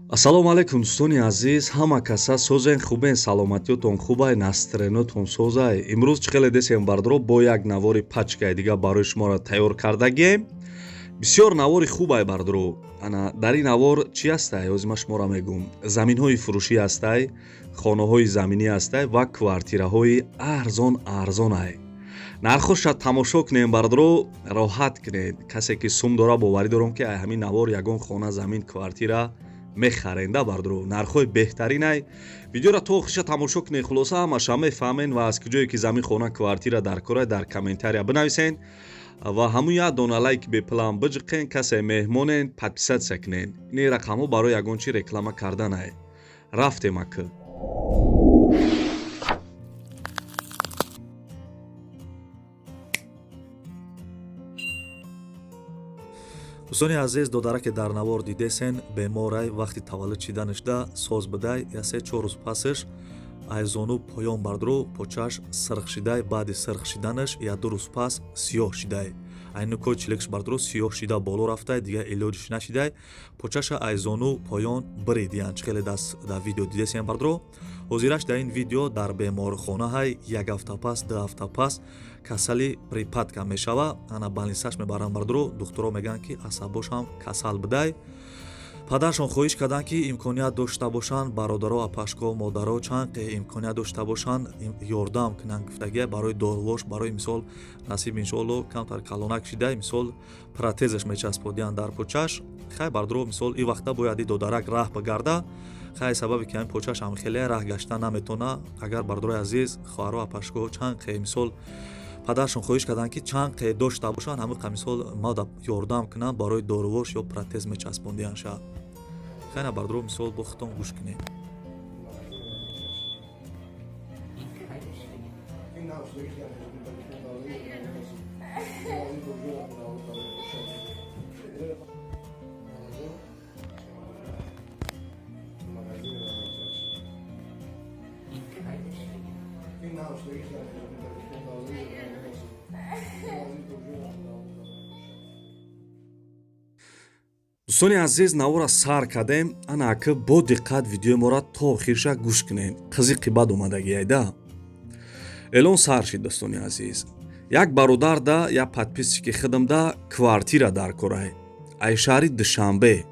Ассалому алайкум, дӯстони азиз, ҳама каса созен, хубен, саломатиётон хубай, настроениётон созай. Имрӯз чӣ хеле десем, бардоро, бо як навори пачкаи дига барои шуморо тайёр кардагием. Бисёр навори хубай, бардоро. Ана дар ин навор чӣ ҳастай? Ҳозир ман шуморо мегӯм. Заминҳои фурӯшӣ ҳастай, хонаҳои заминӣ ҳастай ва квартираҳои арзон арзонай. Нархоша тамошо кунем, бардоро, роҳат кунед. Касе ки сум дора, боварӣ дорам, ки ай ҳамин навор ягон хона, замин, квартира мехаренда, бардоро. Нархҳои беҳтаринай. Видеоро то охириша тамошо кунед, хулоса ҳамаша мефаҳмен ва аз куҷое ки замин, хона, квартира дар корай, дар комментария бинависен ва ҳамун як дона лайк бепулам биҷиқен. Касе меҳмонен, подписаться кунед. Ин рақамҳо барои ягон чи реклама карданай. Рафтем ака. Дӯстони азиз, додараке дар навор дидесен, беморай. Вақти таваллуд шиданашда соз бидай, я 3-4 рӯз пасаш ай зону поён, бардро, почаш сирх шидай. Баъди сирх шиданаш я 2 рӯз пас сиёҳ шидай. Ай нукои чилекш, бардро, сиёҳ шида боло рафтай, дигар илоҷиш нашидай. Почаша ай зону поён биридиян, чӣ хеле даст дар видео дидесен, бардро. Ҳозираш дар ин видео дар беморхона ҳай. Як ҳафта пас, 2 ҳафта пас касали припадка мешава. Ана больницаш мебаранд, бардро. Духтуро мегӯянд, ки асабош ҳам касал бидай. Падаршон хоҳиш карданд, ки имконият дошта бошанд, бародаро, апашко, модаро, чанд имконият дошта бошанд, ёрдам кунанд, гуфтагия, барои дорувош. Барои мисол, насиб, иншоалло, камтар калонак шидай, мисол, протезаш мечасподиянд дар почаш. Хай, бардро, мисол, и вақта бояд и додарак раҳ бигарда. Хай, сабаби ки ҳамин почаш ҳам хеле раҳ гашта наметона. Агар, бардорои азиз, хоҳаро, апашко, чанд қе, мисол, падаршон хоҳиш карданд, ки чанд қе дошта бошанд, ҳамин қа, мисол, мада ёрдам кунанд, барои дорувош ё протез мечаспондиянд ша. Хайна, бардоро, мисол, бо худтон гӯш кунед. Дӯстони азиз, навора сар кардем. Ана ака, бо диққат видеои моро то охирша гӯш кунем. Қизиқи бад омадагиайда. Эълон сар шид, дӯстони азиз. Як бародарда, як подписчики хидмда квартира дар корай ай шаҳри Душанбе.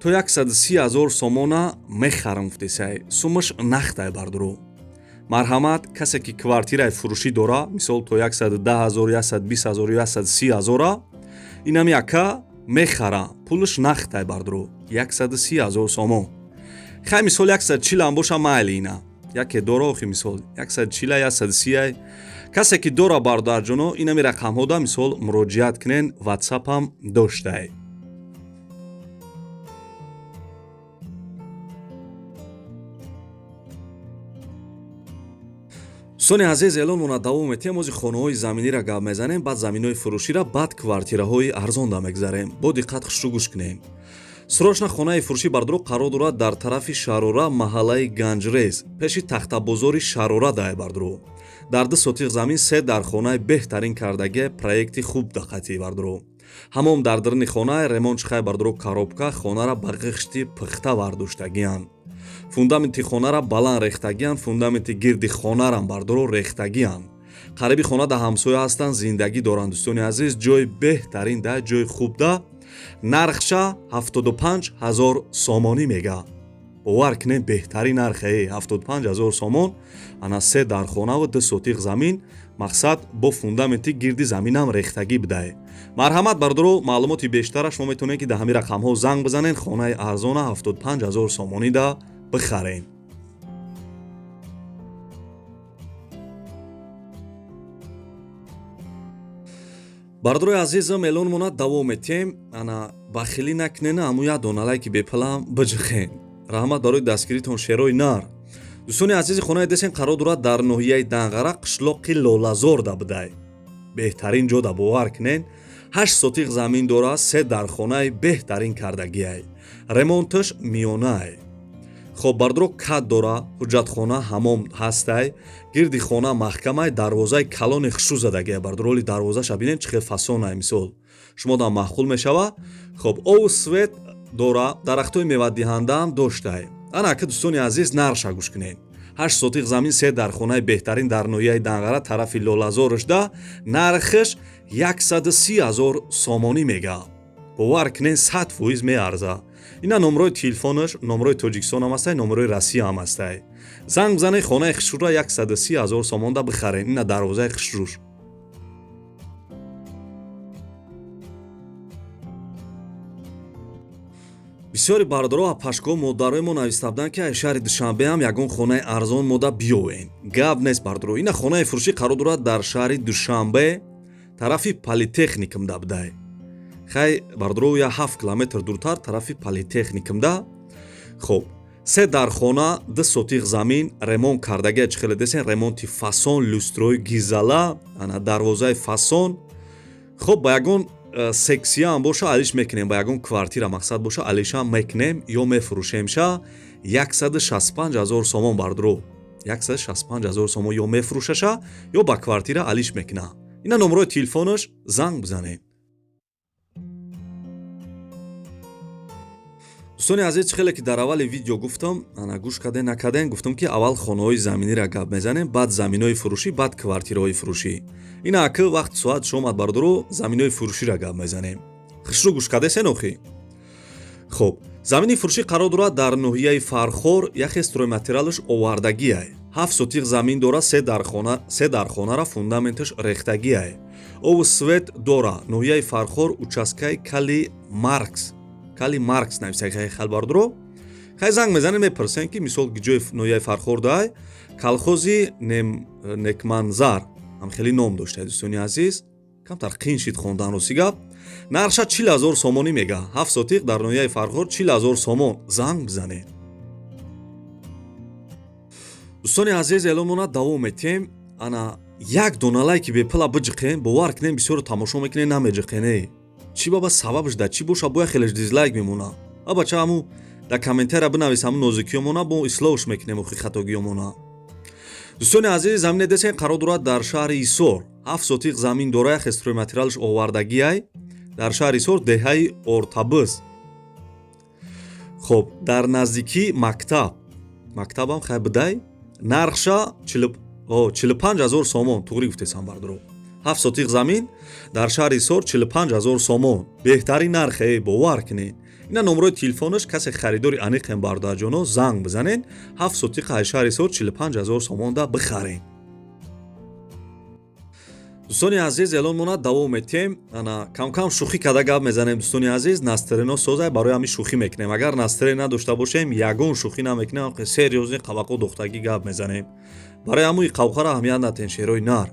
То 130 ҳазор сомона мехарам гуфтесай. Сумаш нахтай, бардуро. Марҳамат, касе ки квартираи фурӯшӣ дора, мисол, то 110 ҳазор, 120 ҳазор ё 130 ҳазора, инами ака мехара, пулаш нахтай, бардуро, 130 ҳазор сомон. Хай, мисол, 140 ам боша, майли, ина яке дора охи, мисол, 140, 130. Касе ки дора, бародарҷоно, инами рақамҳода, мисол, муроҷиат кунен, ватсапам доштай. Дӯстони азиз, эълонмона давом метиҳем. Ози хонаҳои заминиро гап мезанем, баъд заминҳои фурӯширо, баъд квартираҳои арзонда мегзарем. Бо диққат хушрӯ гӯш кунем. Срочно хонаи фурӯшӣ, бардоро, қарор дорад дар тарафи Шарора, маҳаллаи Ганҷрез, пеши тахтабозори Шарора дай, бардоро. Дар 2 сотиқ замин се дар хонаи беҳтарин кардагия, проекти хуб даққатӣ, бардоро. Ҳамом дар даруни хона, ремонт чихай, бардоро, коробка, хонара ба ғишти пухта вардоштагиянд, фундаменти хонара баланд рехтагиянд, фундаменти гирди хонарам, бардоро, рехтагиянд. Қариби хона да ҳамсоя ҳастанд, зиндагӣ доранд. Дӯстони азиз, ҷои беҳтарин да, ҷои хуб да, нархша 75 ҳазор сомонӣ мега. Бовар кунем, беҳтарин нархе, 75 ҳазор сомон. Ана се дар хонаву 2 сотиқ замин, мақсад, бо фундаменти гирди заминам рехтагӣ бидае. Марҳамат, бардоро, маълумоти бештара шумо метавонед, ки дар ҳамин рақамҳо занг бизанед, хонаи арзона 75 ҳазор сомонӣ да бихарен. Бардорои азизам, эълонмона давом метиҳем. Ана бахилӣ накунена, ҳамун як дона лайки бепулам биҷихен. Раҳмат барои дастгиритон, шерои нар. Дӯстони азизи, хонаи десен қарор дорад дар ноҳияи Данғара, қишлоқи Лолазорда бидай. Беҳтарин ҷода, бовар кунен. 8 сотиқ замин дорад, се дар хонаи беҳтарин кардагиай, ремонташ миёнаай. Хоб, бардоро, кат дора, ҳуҷҷатхона, ҳамом ҳастай, гирди хона маҳкамай, дарвозаи калони хушрӯ задагиай, бардоро. Оли дарвозаша бинед, чӣ хел фасонай, мисол, шумо дам маъқул мешава. Хоб, ову свет дора, дарахтҳои мевадиҳандаам доштай. Ана ака дӯстони азиз, нархша гӯш кунед. 8 сотиқ замин, се дархонаи беҳтарин дар ноҳияи Данғара тарафи Лолазорушда, нархш 130 000 сомонӣ мега. Бовар кунед, 100% меарза. Ина номрои телефонаш, номрои Тоҷикистон ҳам ҳастай, номрои Россия ҳам ҳастай. Занг бизанед, хонаи хушрӯра 130 000 сомонда бихаред. Ина дарвозаи хушрӯш. Бисёри бародаро апашко модарои мо нависта буданд, ки ай шаҳри Душанбе ҳам ягон хонаи арзон мода биёвен. Гап нест, бародаро. Ина хонаи фурӯшӣ қарор дорад дар шаҳри Душанбе, тарафи Политехникумда будай. Хай бародаро, я 7 километр дуртар тарафи Политехникумда. Хоб, се дархона, 2 сотиқ замин, ремонт кардагия, чӣ хеле десен, ремонти фасон, люстрои гизала, ана дарвозаи фасон. Хоб, ба ягон сексияам боша алиш мекунем, ба ягон квартира мақсад боша алишам мекунем ё мефурӯшемша 165 000 сомон, бардро. 165 000 сомон ё мефурӯшаша, ё ба квартира алиш мекуна. Ина номрои телефонаш, занг бизанед. Дӯстони азиз, чӣ хеле ки дар аввали видео гуфтам, ана гӯш карден накарден, гуфтам ки аввал хонаҳои заминиро гап мезанем, баъд заминҳои фурӯшӣ, баъд квартираҳои фурӯшӣ. Ина ака вақт соат шомад, бародаро, заминҳои фурӯширо гап мезанем. Хушрӯ гӯш кардесен охи? Хоб, замини фурӯшӣ қарор дорад дар ноҳияи Фархор, яхе стройматериалаш овардагиай. 7 сотиқ замин дора, се дархонара фундаменташ рехтагиай. Обу свет дора. Ноҳияи Фархор, участкаи Кали Маркс. Кали Маркс нависаг хай бародаро. Хай занг мезанем, мепурсем ки мисол ҷои ноҳияи Фархор дай колхози Некманзар ҳам хеле ном дошта, дӯстони азиз. Камтар қин шид хондан, рости гап. Нархша 40 000 сомонӣ мега. 7 сотиқ дар ноҳияи Фархор 40 000 сомон. Занг бизанед. Дӯстони азиз, эълонмона давом метиҳем. Ана як дона лайки бепула биҷиқем, бовар кунем, бисёро тамошо мекунем, намеҷиқене. Чӣ баба, сабабш дар чӣ боша? Боя хелеш дизлайк мемона. А бача, ҳаму дар комментария бинавис, ҳаму нозикиёмона бо ислоҳш мекунем, охи хатогиёмона. Дӯстони азиз, замине десен қарор дорад дар шаҳри Ҳисор. 7 сотиқ замин дора, яхе стройматериалш овардагиай. Дар шаҳри Ҳисор, деҳаи Ортабыз. Хоб, дар наздикии мактаб. Мактабам хай бидай. Нархша 45 000 сомон. Туғрӣ гуфтесам, бародаро. 7 сотиқ замин дар шаҳри Ҳисор 45 000 сомон. Беҳтарин нархе, бовар кунед. Ина номрои телефонаш, касе харидори аниқем, бародарҷоно, занг бизанед, 7 сотиқ ай шаҳри Ҳисор 45 000 сомонда бихаред. Дӯстони азиз, эълонмона давом метиҳем. Ана камкам шӯхӣ карда гап мезанем, дӯстони азиз. Настроено созай, барои ҳамин шӯхӣ мекунем. Агар настроен надошта бошем, ягон шӯхӣ намекунем, серьёзный қабақо духтагӣ гап мезанем. Барои ҳамуи қавқара аҳамият натен, шерои нар.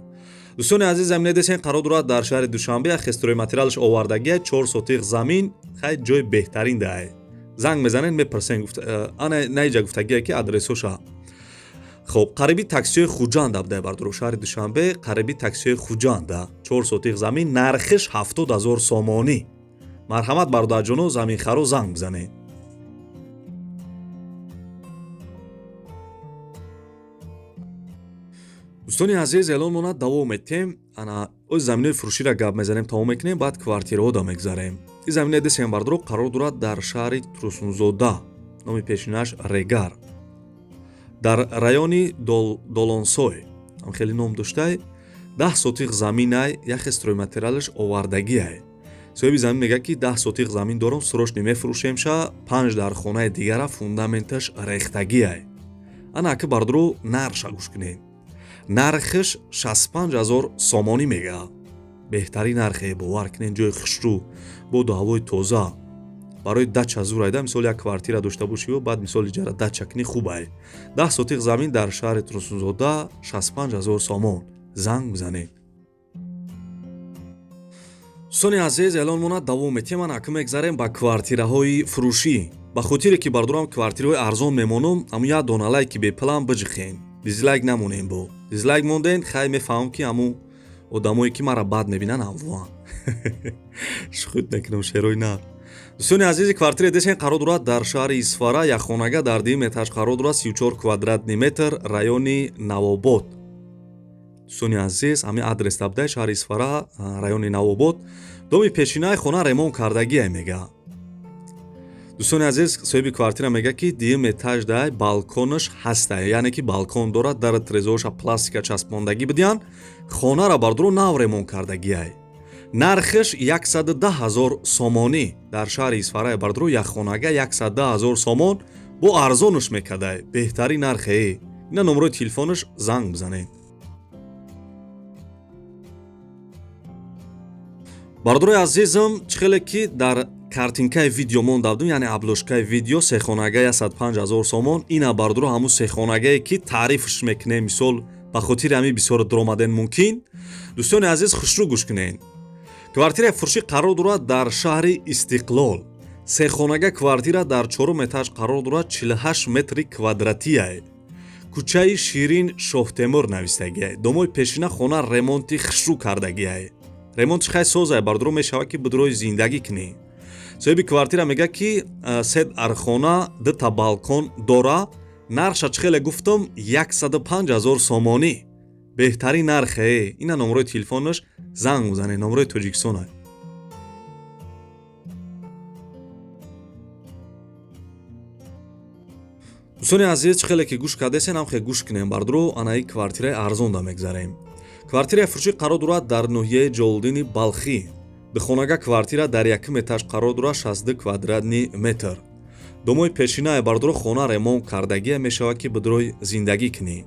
Дӯстони азиз, замине десен қарор дорад дар шаҳри Душанбе, яхе стройматериалш овардагия, 4 сотиқ замин, хай ҷои беҳтарин даай. Занг мезанед, мепурсен, ана наиҷа гуфтагия ки адресоша. Хоб, қариби таксиҳои Хуҷанда будай, бародаро, шаҳри Душанбе, қариби таксиҳои Хуҷанда, 4 сотиқ замин, нархиш 70 000 сомонӣ. Марҳамат, бародарҷоно, заминхаро, занг бизанед. Дӯстони азиз, эълонмона давом метиҳем. Ана оз заминои фурӯширо гап мезанем, тамом мекунем, баъд квартираҳода мегузарем. Ин заминаи десем, бародаро, қарор дорад дар шаҳри Трусунзода, номи пешинааш Регар, дар райони Долонсой ҳам хеле ном доштай. 10 сотиқ заминай, яхе стройматериалаш овардагиай. Соҳиби замин мегӯяд ки 10 сотиқ замин дорам, срочно мефурӯшемша, 5 дар хонаи дигара фундаменташ рехтагиай. Ана ака бародаро, нархша гӯш кунед. Нархш 65 000 сомонӣ мега. Беҳтарин нархе, бовар кунед, ҷои хушрӯ, боду ҳавои тоза. Барои дача зурайда, мисол як квартира дошта бошӣ, баъд мисол иҷара дача кунӣ, хубай. 10 сотиқ замин дар шаҳри Трусунзода 65 000 сомон. Занг бизанед. Дӯстони азиз, эълонмона давом метиҳем. Ана ака мегзарем ба квартираҳои фурӯшӣ. Ба хотире ки бардорам квартираҳои арзон мемонам, ҳамун як дона лайки бепулам биҷиқем. Дизлайк намонем бо. Дизлайк монден, хай мефаҳмам ки ҳамун одамое ки маро бад мебинанд ҳамвоан. Шӯхӣ мекунам, шерои нар. Дӯстони азизи, квартираи десен қарор дорад дар шаҳри Исфара, якхонага дар дуюм этаж қарор дорад, 34 квадратный метр, райони Навобод. Дӯстони азиз, ҳамин адрес табдай, шаҳри Исфара, райони Навобод. Доми пешинаи хона ремонт кардагие мега. Дӯстони азиз, соҳиби квартира мегӯяд, ки дуюм этаж дай балконаш ҳастай, яъне ки балкон дорад, дар трезоша пластика часпондагӣ бидиҳанд. Хонара бардоро нав ремонт кардагиай. Нархаш 110 000 сомонӣ. Дар шаҳри Исфарае бардоро як хонага 110 000 сомон бо арзонаш мекардай. Беҳтарин нархе. Ина номерои телефонаш, занг бизанед. Бардорои азизам, чӣ хеле ки дар картинкаи видео монда будем, яъне обложкаи видео, сехонага 105 000 сомон. Ина бардоро ҳамун сехонагае ки таърифш мекунем, мисол ба хотири ҳамин бисёр дуромаден мумкин. Дӯстони азиз, хушрӯ гӯш кунед. Квартираи фурӯшӣ қарор дорад дар шаҳри Истиқлол. Сехонага квартира дар чорум этаж қарор дорад, 48 метри квадратияй. Кӯчаи Ширин Шоҳтемур навистагиай. Домои пешина хона ремонти хушрӯ кардагиай. Ремонтш хай созай бардоро, мешавад ки бидрои зиндагӣ кунӣ. Соҳиби квартира мегӯяд, ки сет архона, дута балкон дора. Нархша чӣ хеле гуфтам, 105 000 сомонӣ. Беҳтарин нархе. Ина номерои телефонаш, занг бизанед, номерои Тоҷикистона. Дӯстони азиз, чӣ хеле ки гӯш кардесен, ҳам хеле гӯш кунем бардоро. Анаи квартираи арзонда мегзарем. Квартираи фурӯшӣ қарор дорад дар ноҳияи Ҷолдини Балхӣ. Духонага квартира дар якум этаж қарор дорад, 62 квадратный метр. Домои пешинае бардоро, хона ремонт кардагия, мешавад ки бидрои зиндагӣ кунӣ.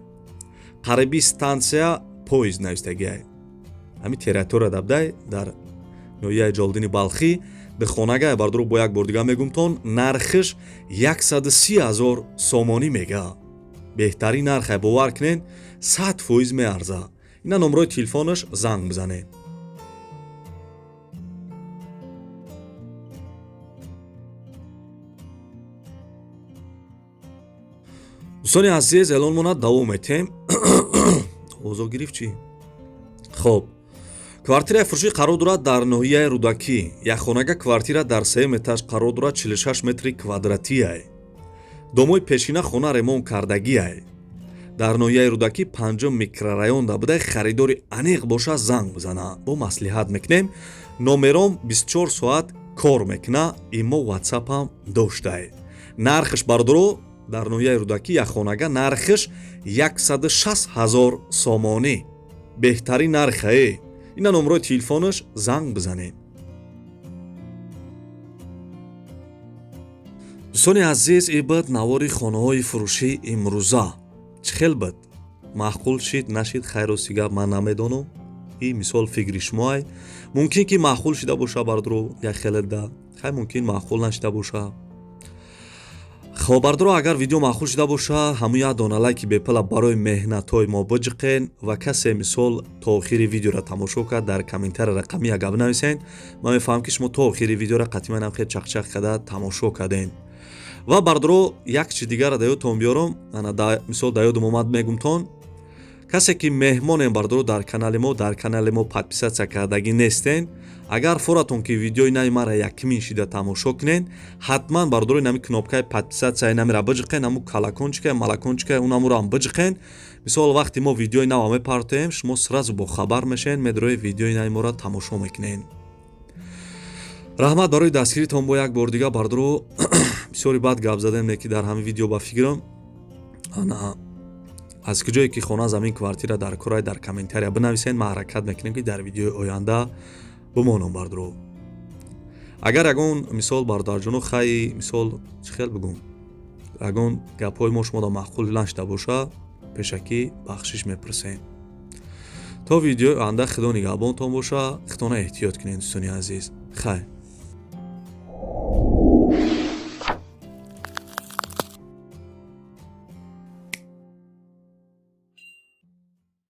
Қариби стансия поезд навистагиай. Ҳамин территория дабдай дар ноҳияи Ҷолдини Балхӣ. Духонагае бардоро, бо як бор дига мегумтон, нархиш 130 000 сомонӣ мега. Беҳтарин нархе, бовар кунед, 100% меарза. Ина номерои телефонаш, занг бизанед. Дӯстони азиз, эълонмона давом метем. Овозо гирифт чӣ? Хоб, квартираи фурӯшӣ қарор дорад дар ноҳияи Рӯдакӣ. Якхонага квартира дар сеюм этаж қарор дорад, 46 метри квадратияй. Домои пешина хона ремонт кардагиай. Дар ноҳияи Рӯдакӣ, панҷум микрорайонда будай. Харидори аниқ боша, занг бизана, бо маслиҳат мекунем. Номером 24 соат кор мекуна, имо, ватсапам доштай. Нархш бардоро, дар ноҳияи Рӯдакӣ якхонага нархш 160 000 сомонӣ. Беҳтарин нархае. Ина номерои телефонаш, занг бизанед. Дӯстони азиз, ин буд навори хонаҳои фурӯшии имрӯза. Чӣ хел буд? Маъқул шид, нашид, хайрости гап ман намедонам. И мисол фикри шумоай. Мумкин ки маъқул шида боша бардоро як хеледа, хай мумкин маъқул нашида боша. Хоб бардоро, агар видео маъқул шида боша, ҳамун як дона лайки бепала барои меҳнатҳои мо биҷиқен. Ва касе мисол то охири видеоро тамошо кард, дар комментария рақами як гап нависен. Ман мефаҳмам, ки шумо то охири видеоро қатъиман хел чақчақ карда тамошо кардем. Ва бардоро, як чи дигарро да ёдтон биёрам. Ана мисол да ёдам омад, мегумтон. Касе ки меҳмонем бардоро дар канали мо, дар канали мо подписаться кардагӣ нестен, агар форатон ки видеои нави мара якмин шида тамошо кунен, ҳатман бардорои нами кнопкаи подписаться намира биҷиқен, ҳаму колокольчика, малакончика, унамуроам биҷиқен. Мисол вақте мо видеои нава мепартоем, шумо сразу бохабар мешавед, медрои видеои нави моро тамошо мекунен. Раҳмат барои дастгиритон бо як бор дига бардоро. Бисёри бад гап задем, не ки дар ҳамин видео ба фикрам. Ана аз куҷое ки хона, замин, квартира дар корай, дар комментария бинависен, ман ҳаракат мекунем, ки дар видеои оянда бимонам бардоро. Агар ягон мисол бародарҷоно, хай мисол чӣ хел бигӯм, ягон гапҳои мо шумода маъқул нашида боша, пешакӣ бахшиш мепурсем. То видеои оянда худо нигаҳбонтон боша. Худтона эҳтиёт кунед, дӯстони азиз. Хайр.